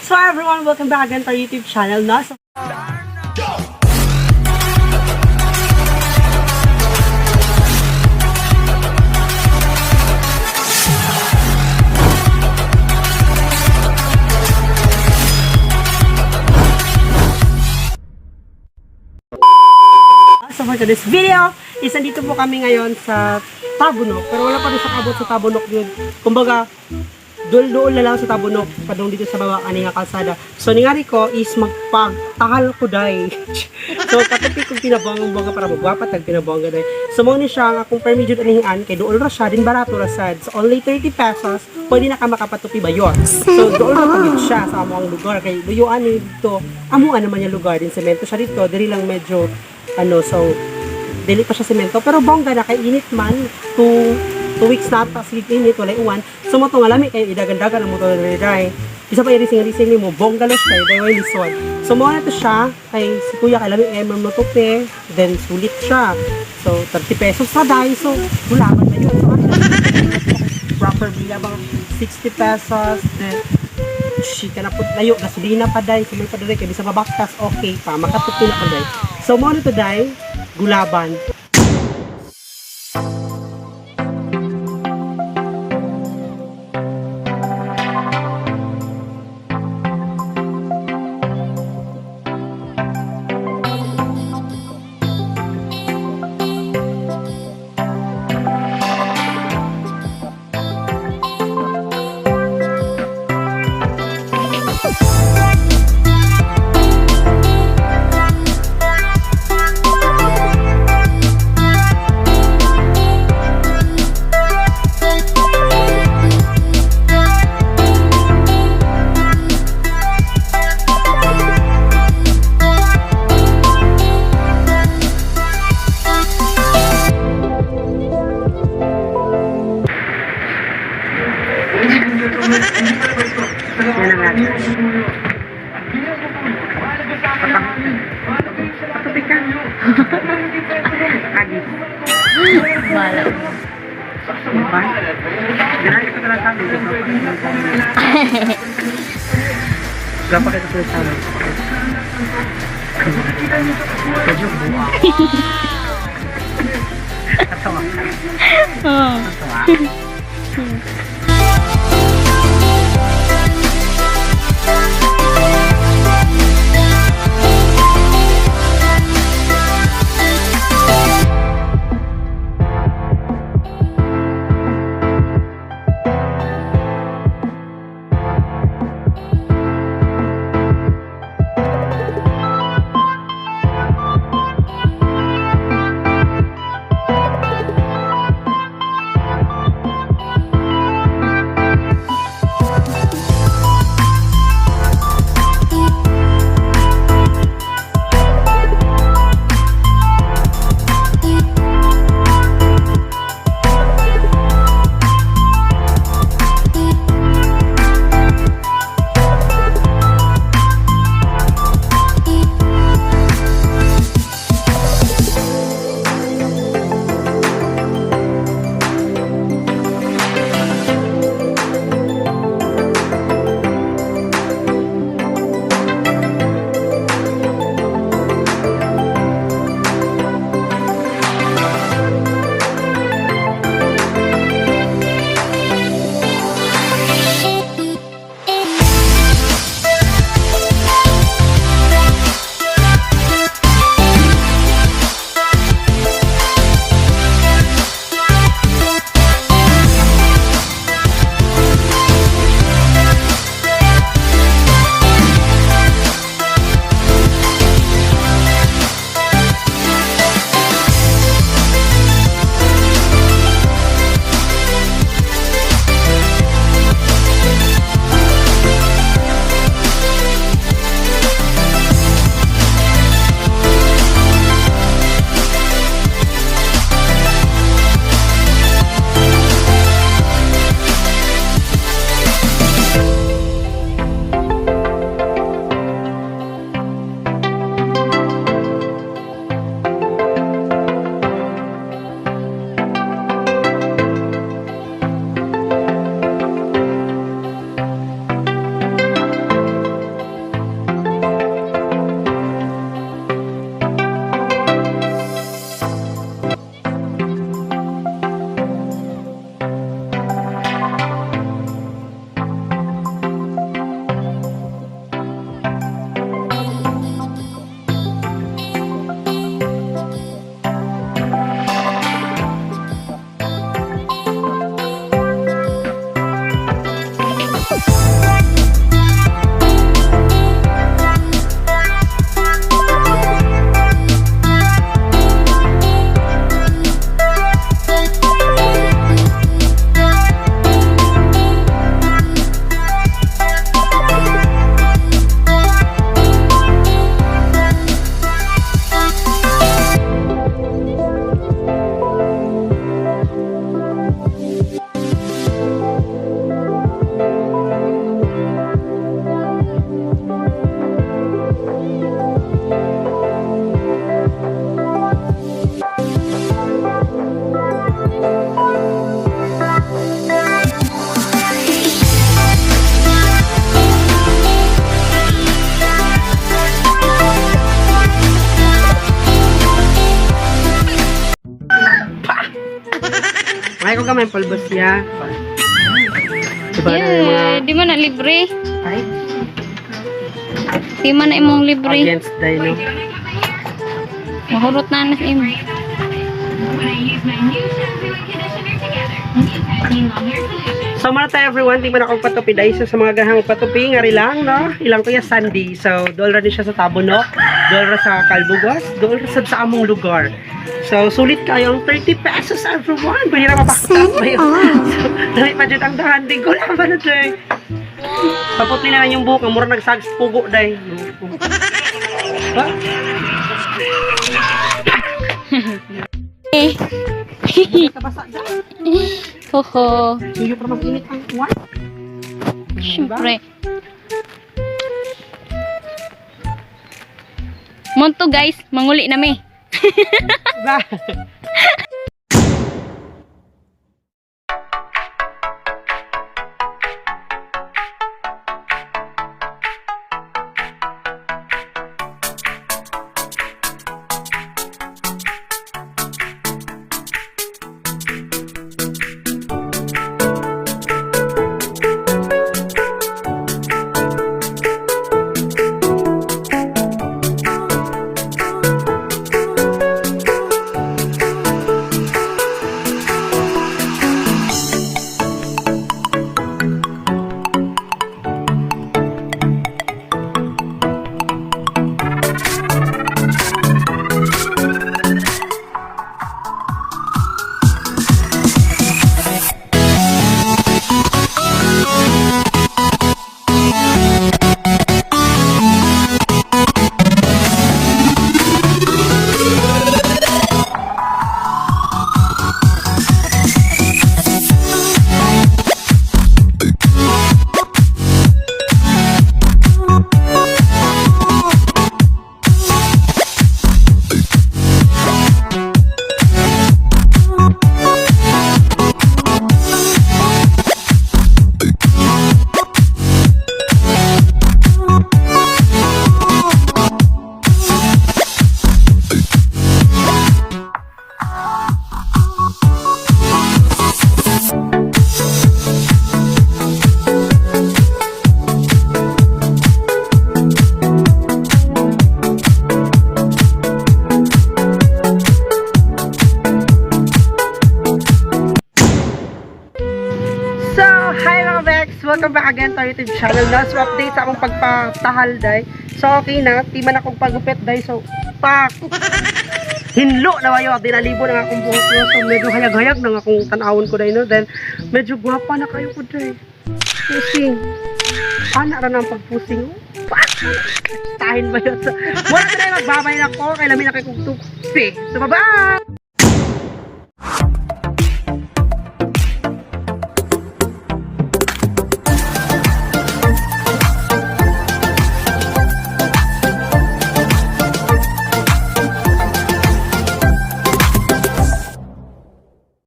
So everyone, welcome back again to our YouTube channel, no? So for today's video is nandito po kami ngayon sa Tabunok. Pero wala pa rin sa kabot sa Tabunok yun. Kumbaga, dool-dool na lang sa Tabunok. Padung dito sa baba, ani nga kalsada. So, ningari ko is magpagtakal ko day. So, katupi kong pinabuang para magwapa tag pinabuang day. So, mo ni siya ang akong permi jud anihan kay dool ra siya din barato ra sad. So, only 30 pesos, pwede na ka makapatupi ba yon. So, dool ra pagid siya sa among lugar kay luyuan ni dito. Amuan naman yung lugar din semento siya dito, diri lang medyo ano, so dili pa siya semento pero bongga na kay init man 2 weeks na ta sige init walay uwan. So mo to nga lami kay idagan-dagan ang motor diri dai isa pa irising-rising nimo bongga los kay dai way lisod. So mo na to siya kay si kuya kay lami kay ma'am tupi then sulit siya. So 30 pesos na dai, so gulaman na yun. So ano proper bill bang 60 pesos then shit na po layo gasolina pa dai sumay pa dai kay bisa mabaktas okay pa makatupi na pa dai. So mo na to dai gulaban. Yan ang natin. Patupi ka. Agis. Wala. Diba? Grabe ka talaga sa amin. Gapa kita talaga sa amin. Medyo buwa. Katawa. Oh. Katawa. ko gamay pulbos niya. Diba na yung mga Yeah, di man na libre. ay, Di man na imong libre. against day, no? Mahurot na na sa imo. So muna tayo, everyone, di man ako patupi dahil sa mga gahang patupi, ngari lang, no? Ilang kuya Sandy. So, dool ra din siya sa Tabunok, dool ra sa Kalbugos, dool ra sad sa among lugar. So, sulit kayo ang 30 pesos, everyone. Pwede na mapaktas ba yun? So, dali pa dyan ang dahan. Di ko lang ba na dyan? Paputli na lang yung buhok. Ang mura nagsags pugo day. Ha? Eh. Kabasa dyan. Hoho. Suyo pa mag-init ang uwan. Siyempre. Monto guys, manguli na mi. Ba? So, hi mga Vex! Welcome back again to our YouTube channel. Na, so update sa akong pagpatahal, day. So, okay na. Di man akong pagupit, day. So, pak! Hinlo na wayo. Dinalibo na nga akong buhok, no? So, medyo hayag-hayag na nga akong tanawon ko, day, no? Then, medyo gwapa na kayo ko, day. Pusing. Ana ra na ang pagpusing. Oh, pak! Tahin ba yun? So, wala na tayo, magbabay na ako. Kailamin na kay kong tupi. So, bye-bye!